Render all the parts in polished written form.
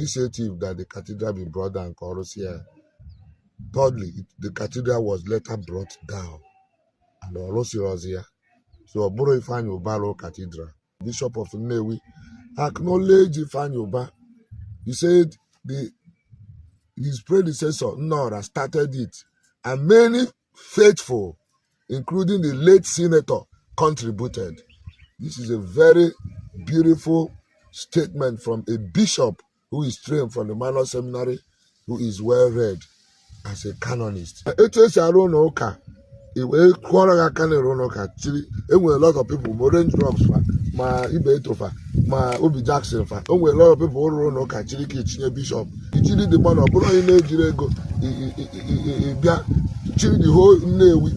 initiative that the cathedral be brought down ka ọ rụsịa ya. Thirdly, the cathedral was later brought down and ọ rụsịrọzi ya. So ọ bụrọ Ifeanyi Ubah rụ cathedral. Bishop of Nnewi acknowledged Ifeanyi Ubah. He said his predecessor Nora started it, and many faithful, including the late senator, contributed. This is a very beautiful statement from a bishop who is trained from the minor seminary, who is well read as a canonist. Etu esi arụ ụlọ ụka, i wee kụọrọ gị aka na-arụ ụlọ ụka chiri, enwere a lot of people, ma Orange Drugs fa, ma Ibeto fa, ma Obi Jackson fa, o nwere a lot of people rụrụ ụlọ ụka chiri ka itinye bishop ichiri the money. Ọ bụrụ onye na-ejiri ego ị bịa chiri the whole Nnewi.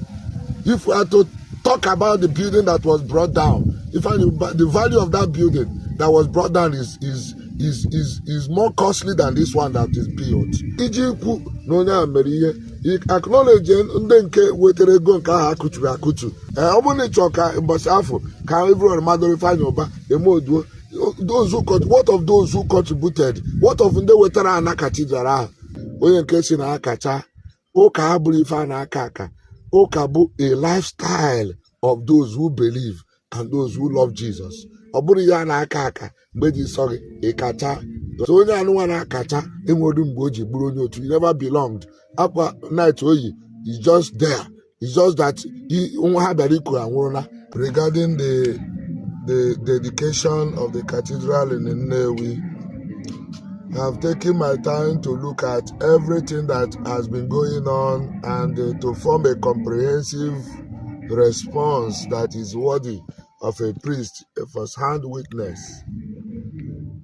If we are to talk about the building that was brought down, if I, the value of that building that was brought down is more costly than this one that is built. Iji kwu na onye a mere ihe, acknowledge ndị nke wetara ego nke ahụ akụturu akụtu. Ee, ọ bụrụ na ị chọrọ ka mbọchị afọ ka everyone madoro Ifeanyi Ubah eme oduo, those who what of those who contributed? What of ndị wetara ana cathedral ahụ? Onye nke si na akacha ụka abụrụ ife a na-aka aka. Ụka bụ a lifestyle of those who believe and those who love Jesus. Ọ bụrụ ihe a na-aka aka mgbe ji sọ gị ịkacha. So onye anụnwa na-akacha enweghị mgbe o ji bụrụ onye otu. He never belonged. Akwa night oyi is just there. It's just that nwa ha bịara iku anwụrụla. Regarding the dedication of the cathedral in Nnewi, I've taken my time to look at everything that has been going on and to form a comprehensive response that is worthy of a priest, a first-hand witness.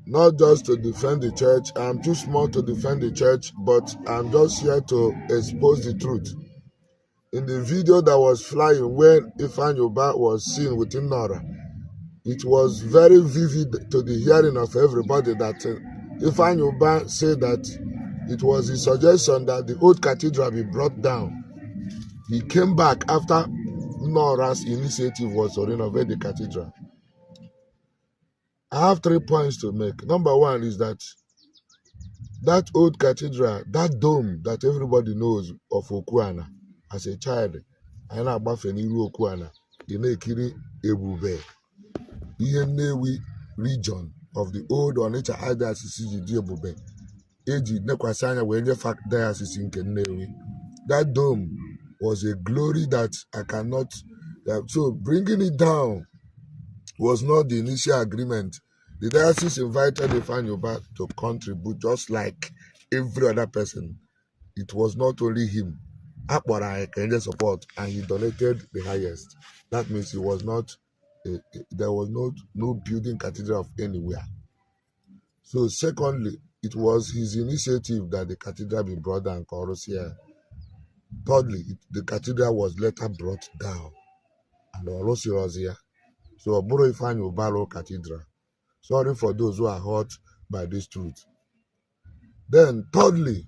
Not just to defend the church. I'm too small to defend the church, but I'm just here to expose the truth. In the video that was flying when Ifeanyi Ubah was seen with Nora, it was very vivid to the hearing of everybody that Ifeanyi Ubah said that it was his suggestion that the old cathedral be brought down. He came back after Nora's initiative was to renovate the cathedral. I have three points to make. Number one is that that old cathedral, that dome that everybody knows of Okuana, as a child, anyị na-agbafe n'iru Okuana, ị na-ekiri ebube ihe Nnewi region of the old Onitsha Archdiocese ji dị ebube, eji nekwasị anya wee nyefe diocese nke Nnewi. That dome was a glory that I cannot. So bringing it down was not the initial agreement. The diocese invited Ifeanyi Ubah to contribute just like every other person. It was not only him. Akpọrọ anyị ka enye support, and he donated the highest. That means he was not, there was no building cathedral of anywhere. So secondly, it was his initiative that the cathedral be brought down ka ọ rụsịa ya. Thirdly, the cathedral was later brought down and ọ rụsịrọzi ya. So ọ bụrụ Ifeanyi Ubah rụ cathedral. Sorry for those who are hurt by this truth. Then thirdly,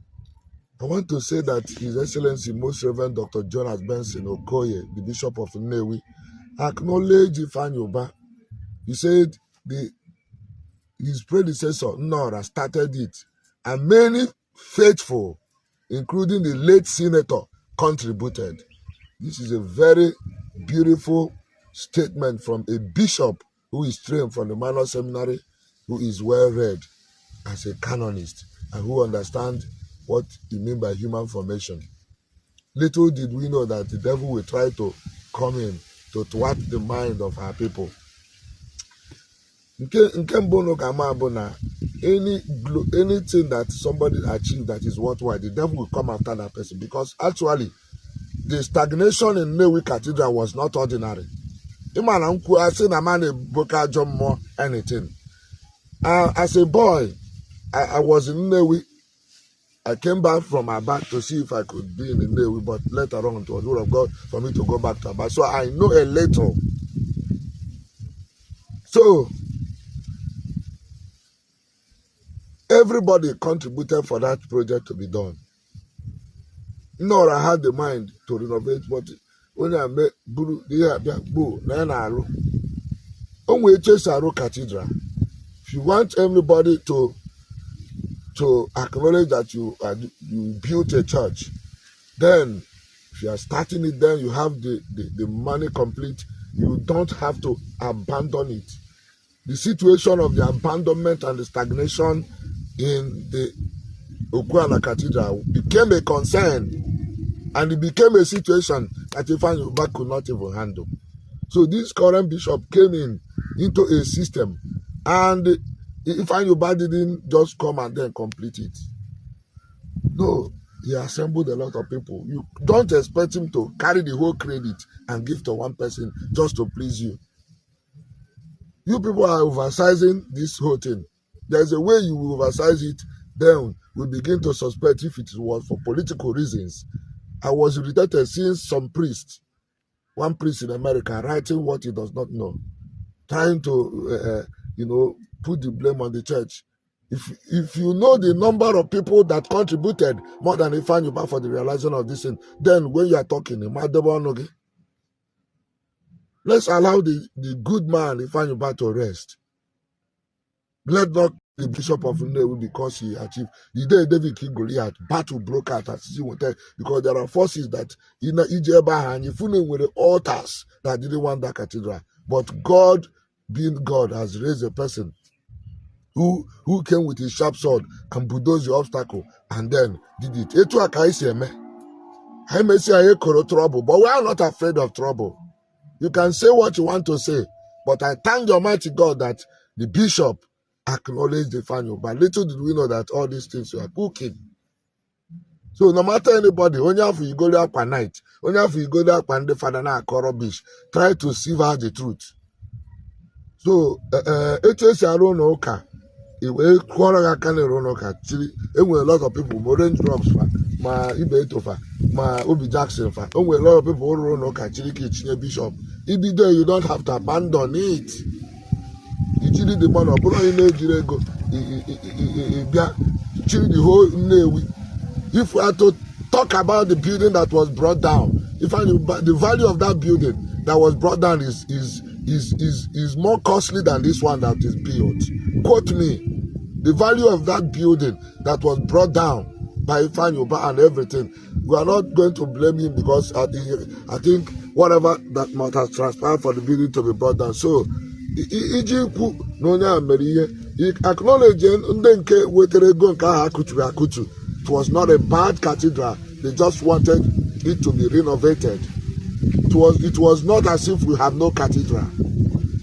I want to say that His Excellency Most Reverend Dr. Jonas Benson Okoye, the Bishop of Nnewi, acknowledged Ifeanyi Ubah. He said his predecessor Nora started it, and many faithful, including the late senator, contributed. This is a very beautiful statement from a bishop who is trained from the minor seminary, who is well read as a canonist, and who understands what he mean by human formation. Little did we know that the devil will try to come in to thwart the mind of our people. Nke mbụ nụ ka ama bụ na anything that somebody achieve that is worthwhile, the devil will come after that person, because actually the stagnation in Nnewi Cathedral was not ordinary. Ịma na nkwu asị na ma na-eboka ajọ mmụọ anything. As a boy, I was in Nnewi. I came back from Aba to see if I could be in Nnewi, but later on it was the will of God for me to go back to Aba. So I know a little. So everybody contributed for that project to be done. Nora had the mind to renovate, but onye a buru ihe abịa gboo na ya na-arụ. O nwee etu esi arụ cathedral. If you want everybody to To acknowledge that you built a church. Then, if you are starting it, then you have the money complete. You don't have to abandon it. The situation of the abandonment and the stagnation in the Ukwuani Cathedral became a concern, and it became a situation that Ifeanyi Uba could not even handle. So this current bishop came in into a system, and Ifeanyi Uba didn't just come and then complete it. No, he assembled a lot of people. You don't expect him to carry the whole credit and give to one person just to please you. You people are oversizing this whole thing. There's a way you will oversize it, then we begin to suspect if it was for political reasons. I was irritated seeing some priest, one priest in America, writing what he does not know, trying to put the blame on the church. If you know the number of people that contributed more than Ifeanyi Uba for the realization of this thing, then when you are talking, let's allow the good man Ifeanyi Uba to rest. Let not the bishop of Nnewi, because he achieved the day David killed Goliath, battle broke out at Hotel, because there are forces that in ije ebe ahụ anyị funu nwere altars that didn't want that cathedral. But God, being God, has raised a person who came with his sharp sword and bulldozed the obstacle and then did it. Etu a ka anyị si eme. Anyị mesi anyị koro trouble, but we are not afraid of trouble. You can say what you want to say, but I thank the Almighty God that the bishop acknowledged the final. But little did we know that all these things were cooking. So no matter anybody, onye afọ igolu akwa knight, onye afọ igolu akwa ndị fada na-akọ rubbish, try to sieve out the truth. So etu esi arụ ụlọ ụka, i wee kụọrọ gị aka na-ere ụlọ ụka chiri. Enwere a lot of people, ma Orange Drops fa, ma Ibe fa, ma Obi Jackson fa, o nwere a lot of people rụrụ ụlọ ụka chiri ka itinye bishop. Ibido, you don't have to abandon it. Ijiri the money, ọ bụrụ onye na-ejiri ego ị bịa chiri the whole Nnewi. If we are to talk about the building that was brought down, if I, the value of that building that was brought down is more costly than this one that is built. Quote me. The value of that building that was brought down by Ifeanyi Uba and everything, we are not going to blame him because I think whatever that must have transpired for the building to be brought down. So, iji ikwu na onye a mere ihe, acknowledge ndị nke wetara ego nke ahụ akụturu akụtu. It was not a bad cathedral. They just wanted it to be renovated. It was not as if we have no cathedral.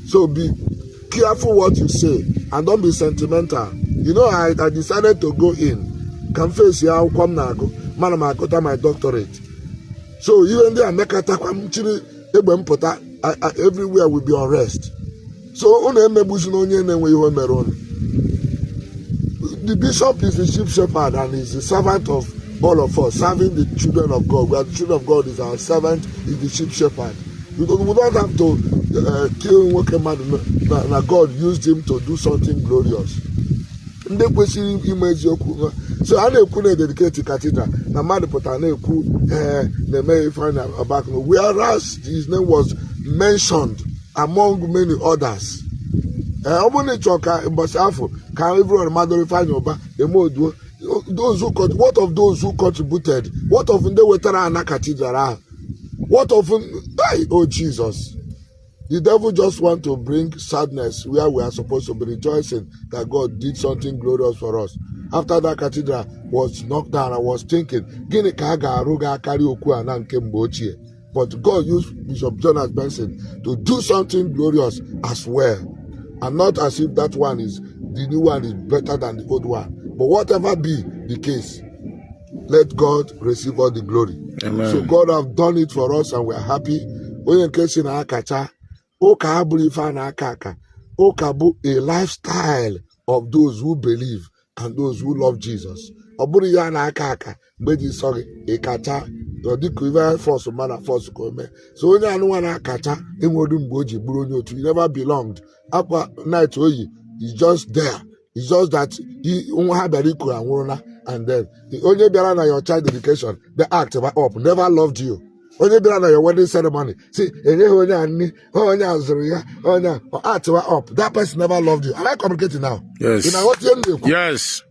So be careful what you say and don't be sentimental. I decided to go in. Ka m face ya akwụkwọ m na-agụ, mana m agụta my doctorate. So ihe ndị a mekọtakwa m chiri egbe m pụta, everywhere will be unrest. So unu emegbuzina onye na-enwe ihe o mere unu. The bishop is the chief shepherd and is the servant of all of us, serving the children of God. We are the children of God, is our servant, is the chief shepherd. We don't have to kill nwoke mmadụ na God used him to do something glorious. Ndị kwesịrị ime eziokwu, so a na-ekwu na dedicate cathedral na mmadụ pụtara na-ekwu ee na-eme Ifeanyi Ubah, whereas his name was mentioned among many others. Ee, ọ bụrụ na ị chọrọ ka mbọchị afọ ka everyone madoro Ifeanyi Uba eme oduo, those who what of those who contributed? What of ndị wetara ana cathedral ahụ? What of, hey, oh Jesus, the devil just want to bring sadness where we are supposed to be rejoicing that God did something glorious for us. After that cathedral was knocked down, I was thinking, gịnị ka a ga-arụ ga-akarị okwu a na nke mgbe ochie? But God used Bishop Jonas Benson to do something glorious as well, and not as if that one is the new one is better than the old one. But whatever be the case, let God receive all the glory. Amen. So God have done it for us and we are happy. Onye nke si na akacha ụka abụrụ ife a na-aka aka. Ụka bụ a lifestyle of those who believe and those who love Jesus. Ọ bụrụ ihe a na-aka aka mgbe ji sọ gị ịkacha, ọ dịka ife force mana force ka o mee. So onye anụnwa na-akacha enweghị mgbe o ji bụrụ onye otu. He never belonged. Akwa knight oyi is just there. It's just that nwa ha bịara iku anwụrụla. And then onye bịara na your child dedication, the act up, never loved you. Onye bịara na your wedding ceremony si enyeghị onye a nri, onye a zụrụ ya, onye a act up, that person never loved you. Am I communicating now? Yes. Ị na-aghọta ihe m na-ekwu? Yes.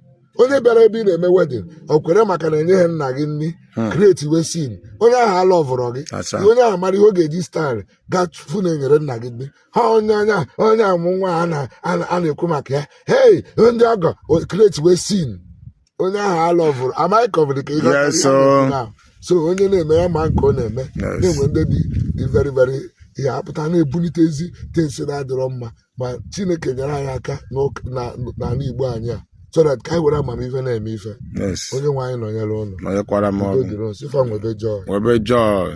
Onye bịara ebe ị na-eme wedding, ọ kwere maka na enyeghị nna gị nri, create we scene. Onye ahụ alọvụrọ gị. That's right. Onye ahụ mara ihe ọ ga-eji style gaa fụ na enyere nna gị nri ha. Onye anya onye amụ nwa a na-ekwu maka ya, hey, ndị ọgọ create we scene. Onye ahụ alọvụrụ amaghị communicate. Yes, sir. So onye na-eme ya ma nke ọ na-eme. Na-enwe ndị dị very very ihe apụta na-ebulite ezi things na-adịrọ mma, ma Chineke nyere anyị aka n'ala Igbo anyị a, so that ka anyị were amamife na-eme ife. Onye nwe anyị nọnyere ụnụ. Nọnyekwara m Udo ọrụ. Dịrị unu. Sifa nwebe joy. Nwebe joy.